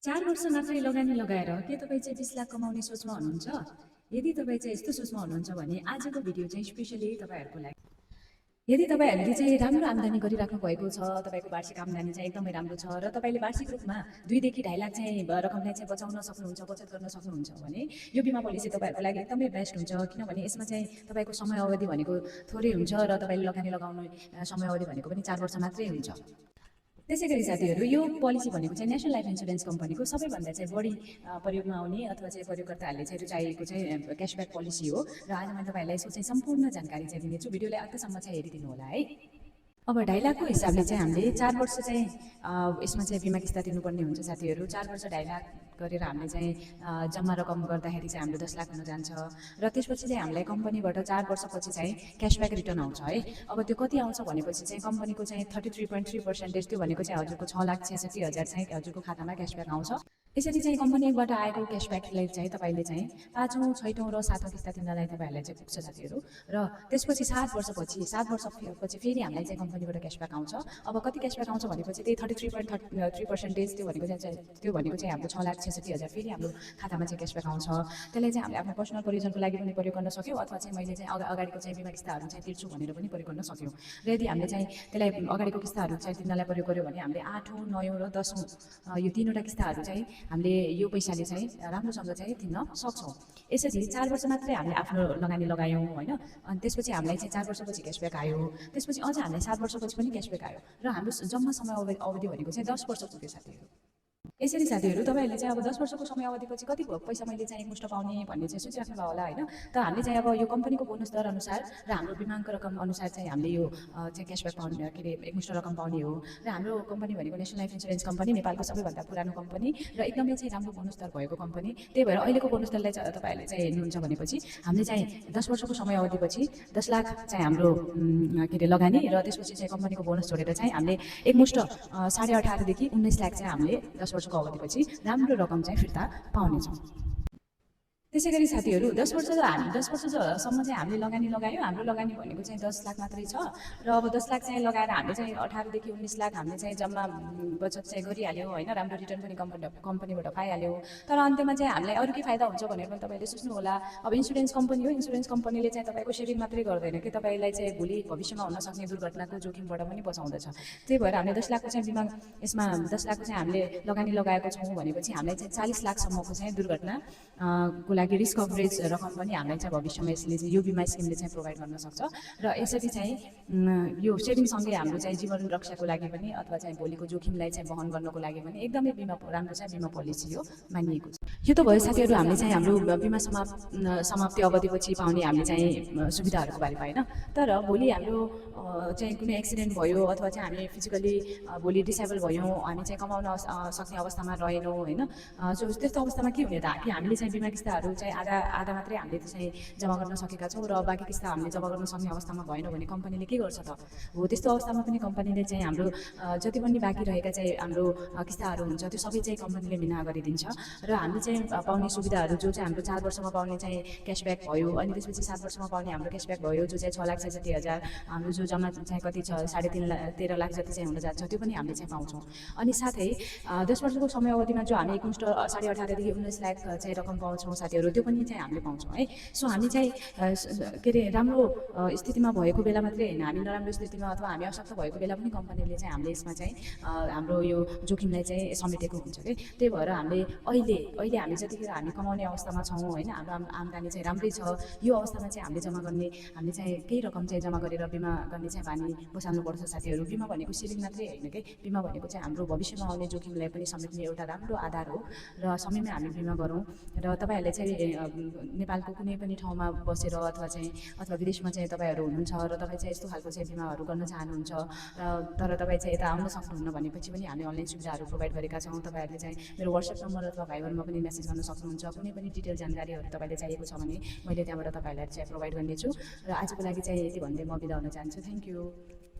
4 वर्ष मात्रै लगानी लगाएर के तपाईँ चाहिँ 20 लाख कमाउने सोचमा हुनुहुन्छ? यदि तपाईँ चाहिँ यस्तो सोचमा हुनुहुन्छ भने आजको भिडियो चाहिँ स्पेसली तपाईँहरूको लागि। यदि तपाईँहरूले चाहिँ राम्रो आम्दानी गरिराख्नु भएको छ, तपाईँको वार्षिक आम्दानी चाहिँ एकदमै राम्रो छ र तपाईँले वार्षिक रूपमा 2 देखि 2.5 लाख चाहिँ रकमलाई चाहिँ बचाउन सक्नुहुन्छ, बचत गर्न सक्नुहुन्छ भने यो बीमा पोलिसी तपाईँहरूको लागि एकदमै बेस्ट हुन्छ। किनभने यसमा चाहिँ तपाईँको समय अवधि भनेको थोरै हुन्छ र तपाईँले लगानी लगाउने समय अवधि भनेको पनि 4 वर्ष मात्रै हुन्छ। त्यसैगरी साथीहरू, यो पोलिसी भनेको चाहिँ नेसनल लाइफ इन्सुरेन्स कम्पनीको सबैभन्दा चाहिँ बढी प्रयोगमा आउने अथवा चाहिँ प्रयोगकर्ताहरूले चाहिँ रुचाएको चाहिँ क्यासब्याक पोलिसी हो। र आज मैले तपाईँहरूलाई यसको चाहिँ सम्पूर्ण जानकारी चाहिँ दिनेछु। भिडियोलाई अन्त्यसम्म चाहिँ हेरिदिनु होला है। अब 2.5 लाखको हिसाबले चाहिँ हामीले 4 वर्ष चाहिँ यसमा चाहिँ बिमा किस्ता तिर्नुपर्ने हुन्छ साथीहरू। 4 वर्ष 2.5 लाख गरेर हामीले चाहिँ जम्मा रकम गर्दाखेरि चाहिँ हाम्रो 10 लाख हुन जान्छ र त्यसपछि चाहिँ हामीलाई कम्पनीबाट 4 वर्षपछि चाहिँ क्यासब्याक रिटर्न आउँछ है। अब त्यो कति आउँछ भनेपछि चाहिँ कम्पनीको चाहिँ 33.3% त्यो भनेको चाहिँ हजुरको 6,66,000 चाहिँ हजुरको खातामा क्यासब्याक आउँछ। यसरी चाहिँ कम्पनीबाट आएको क्यासब्याकलाई चाहिँ तपाईँले चाहिँ 5औँ, 6औँ र 7औँ किस्ता तिर्नलाई तपाईँहरूलाई चाहिँ पुग्छ साथीहरू। र त्यसपछि 7 वर्षपछि फेरि हामीलाई चाहिँ कम्पनीबाट क्यासब्याक आउँछ। अब कति क्यासब्याक आउँछ भनेपछि त्यही 33.3% त्यो भनेको चाहिँ हाम्रो 6,66,000 फेरि हाम्रो खातामा चाहिँ क्यासब्याक आउँछ। त्यसलाई चाहिँ हामीले आफ्नो पर्सनल प्रयोजनको लागि पनि प्रयोग गर्न सक्यौँ अथवा चाहिँ मैले चाहिँ अगाडिको चाहिँ बिमा किस्ताहरू चाहिँ तिर्छु भनेर पनि प्रयोग गर्न सक्यौँ। र यदि हामीले चाहिँ त्यसलाई अगाडिको किस्ताहरू चाहिँ तिर्नलाई प्रयोग गऱ्यौँ भने हामीले 8औँ, 9औँ र 10औँ यो 3वटा किस्ताहरू चाहिँ हामीले यो पैसाले चाहिँ राम्रोसँग चाहिँ तिर्न सक्छौँ। यसरी 4 वर्ष मात्रै हामीले आफ्नो लगानी लगायौँ होइन। अनि त्यसपछि हामीलाई चाहिँ 4 वर्षपछि क्यासब्याक आयो। त्यसपछि अझ हामीलाई 7 वर्षपछि पनि क्यासब्याक आयो र हाम्रो जम्मा समय अवधि भनेको चाहिँ 10 वर्ष पुग्यो साथीहरू। यसरी साथीहरू, तपाईँहरूले चाहिँ अब 10 वर्षको समय अवधिपछि कति पैसा मैले चाहिँ एकमुष्ट पाउने भन्ने चाहिँ सोचिराख्नु भयो होला होइन। त हामीले चाहिँ अब यो कम्पनीको बोनस दर अनुसार र हाम्रो बिमाको रकम अनुसार चाहिँ हामीले यो चाहिँ क्यासब्याक पाउने के अरे एकमुष्ट रकम पाउने हो। र हाम्रो कम्पनी भनेको नेसनल लाइफ इन्सुरेन्स कम्पनी, नेपालको सबैभन्दा पुरानो कम्पनी र एकदमै चाहिँ राम्रो बोनस दर भएको कम्पनी। त्यही भएर अहिलेको बोनस दरलाई चाहिँ तपाईँहरूले चाहिँ हेर्नुहुन्छ भनेपछि हामीले चाहिँ 10 वर्षको समय अवधिपछि 10 लाख चाहिँ हाम्रो के अरे लगानी र त्यसपछि चाहिँ कम्पनीको बोनस जोडेर चाहिँ हामीले एकमुष्ट 18.5 देखि 19 लाख चाहिँ हामीले 10 वर्षको अवधिपछि राम्रो रकम चाहिँ फिर्ता पाउनेछौँ। त्यसैगरी साथीहरू, 10 वर्षसम्म चाहिँ हामीले लगानी लगायौँ। हाम्रो लगानी भनेको चाहिँ 10 लाख मात्रै छ र अब 10 लाख चाहिँ लगाएर हामीले चाहिँ 18 देखि 19 लाख हामीले चाहिँ जम्मा बचत चाहिँ गरिहाल्यौँ होइन। राम्रो रिटर्न पनि कम्पनीबाट पाइहाल्यौँ। तर अन्त्यमा चाहिँ हामीलाई अरू के फाइदा हुन्छ भनेर पनि तपाईँले सोच्नु होला। अब इन्सुरेन्स कम्पनी हो, इन्सुरेन्स कम्पनीले चाहिँ तपाईँको सेभिङ मात्रै गर्दैन कि तपाईँलाई चाहिँ भोलि भविष्यमा हुन सक्ने दुर्घटनाको जोखिमबाट पनि बचाउँदछ। त्यही भएर हामीले 10 लाखको चाहिँ बिमा यसमा 10 लाखको चाहिँ हामीले लगानी लगाएको छौँ भनेपछि हामीलाई चाहिँ 40 लाखसम्मको चाहिँ दुर्घटना को लागि रिस्क कभरेज रकम पनि हामीलाई चाहिँ भविष्यमा यसले चाहिँ यो बिमा स्किमले चाहिँ प्रोभाइड गर्न सक्छ। र यसरी चाहिँ यो सेभिङसँगै हाम्रो चाहिँ जीवन रक्षाको लागि पनि अथवा चाहिँ भोलिको जोखिमलाई चाहिँ वहन गर्नको लागि पनि एकदमै राम्रो चाहिँ बिमा पोलिसी हो मानिएको छ। यो त भयो साथीहरू हामीले चाहिँ हाम्रो बिमा समाप्ति अवधिपछि पाउने हामीले चाहिँ सुविधाहरूको बारेमा होइन। तर भोलि हाम्रो चाहिँ कुनै एक्सिडेन्ट भयो अथवा चाहिँ हामी फिजिकली भोलि डिसेबल भयौँ, हामी चाहिँ कमाउन सक्ने अवस्थामा रहेनौँ होइन। सो त्यस्तो अवस्थामा के हुने त कि हामीले चाहिँ बिमा किस्ताहरू चाहिँ आधा मात्रै हामीले चाहिँ जम्मा गर्न सकेका छौँ र बाँकी किस्ता हामीले जम्मा गर्न सक्ने अवस्थामा भएन भने कम्पनीले के गर्छ त हो। त्यस्तो अवस्थामा पनि कम्पनीले चाहिँ हाम्रो जति पनि बाँकी रहेका चाहिँ हाम्रो किस्ताहरू हुन्छ त्यो सबै चाहिँ कम्पनीले बिना गरिदिन्छ। र हामीले चाहिँ पाउने सुविधाहरू जो चाहिँ हाम्रो 4 वर्षमा पाउने चाहिँ क्यासब्याक भयो, अनि त्यसपछि 7 वर्षमा पाउने हाम्रो क्यासब्याक भयो जो चाहिँ 6,66,000 हाम्रो जो जम्मा चाहिँ कति छ 13.5 लाख जति चाहिँ हुन जान्छ त्यो पनि हामीले चाहिँ पाउँछौँ। अनि साथै 10 वर्षको समय अवधिमा जो हामी एकमुष्ट 18.5 देखि 19 लाख चाहिँ रकम पाउँछौँ साथीहरू, त्यो पनि चाहिँ हामीले पाउँछौँ है। सो हामी चाहिँ के अरे राम्रो स्थितिमा भएको बेला मात्रै होइन, हामी नराम्रो स्थितिमा अथवा हामी अशक्त भएको बेला पनि कम्पनीले चाहिँ हामीले यसमा चाहिँ हाम्रो यो जोखिमलाई चाहिँ समेटेको हुन्छ कि। त्यही भएर हामीले अहिले हामी जतिखेर हामी कमाउने अवस्थामा छौँ होइन, हाम्रो आम्दानी चाहिँ राम्रै छ, यो अवस्थामा चाहिँ हामीले चाहिँ केही रकम चाहिँ जम्मा गरेर बिमा गर्ने चाहिँ बानी बसाल्नुपर्छ साथीहरू। बिमा भनेको सेभिङ मात्रै होइन कि, बिमा भनेको चाहिँ हाम्रो भविष्यमा आउने जोखिमलाई पनि समेट्ने एउटा राम्रो आधार हो। र समयमै हामी बिमा गरौँ। र तपाईँहरूले चाहिँ नेपालको कुनै पनि ठाउँमा बसेर अथवा विदेशमा चाहिँ तपाईँहरू हुनुहुन्छ र तपाईँ चाहिँ यस्तो खालको चाहिँ बिमाहरू गर्न चाहनुहुन्छ तर तपाईँ चाहिँ यता आउन सक्नुहुन्न भनेपछि पनि हामीले अनलाइन सुविधाहरू प्रोभाइड गरेका छौँ। तपाईँहरूले चाहिँ मेरो WhatsApp नम्बर अथवा भाइबरमा पनि मेसेज गर्न सक्नुहुन्छ। कुनै पनि डिटेल जानकारीहरू तपाईँले चाहिएको छ भने मैले त्यहाँबाट तपाईँहरूलाई चाहिँ प्रोभाइड गर्नेछु। र आजको लागि चाहिँ यति भन्दै म बिदा हुन चाहन्छु। Thank you.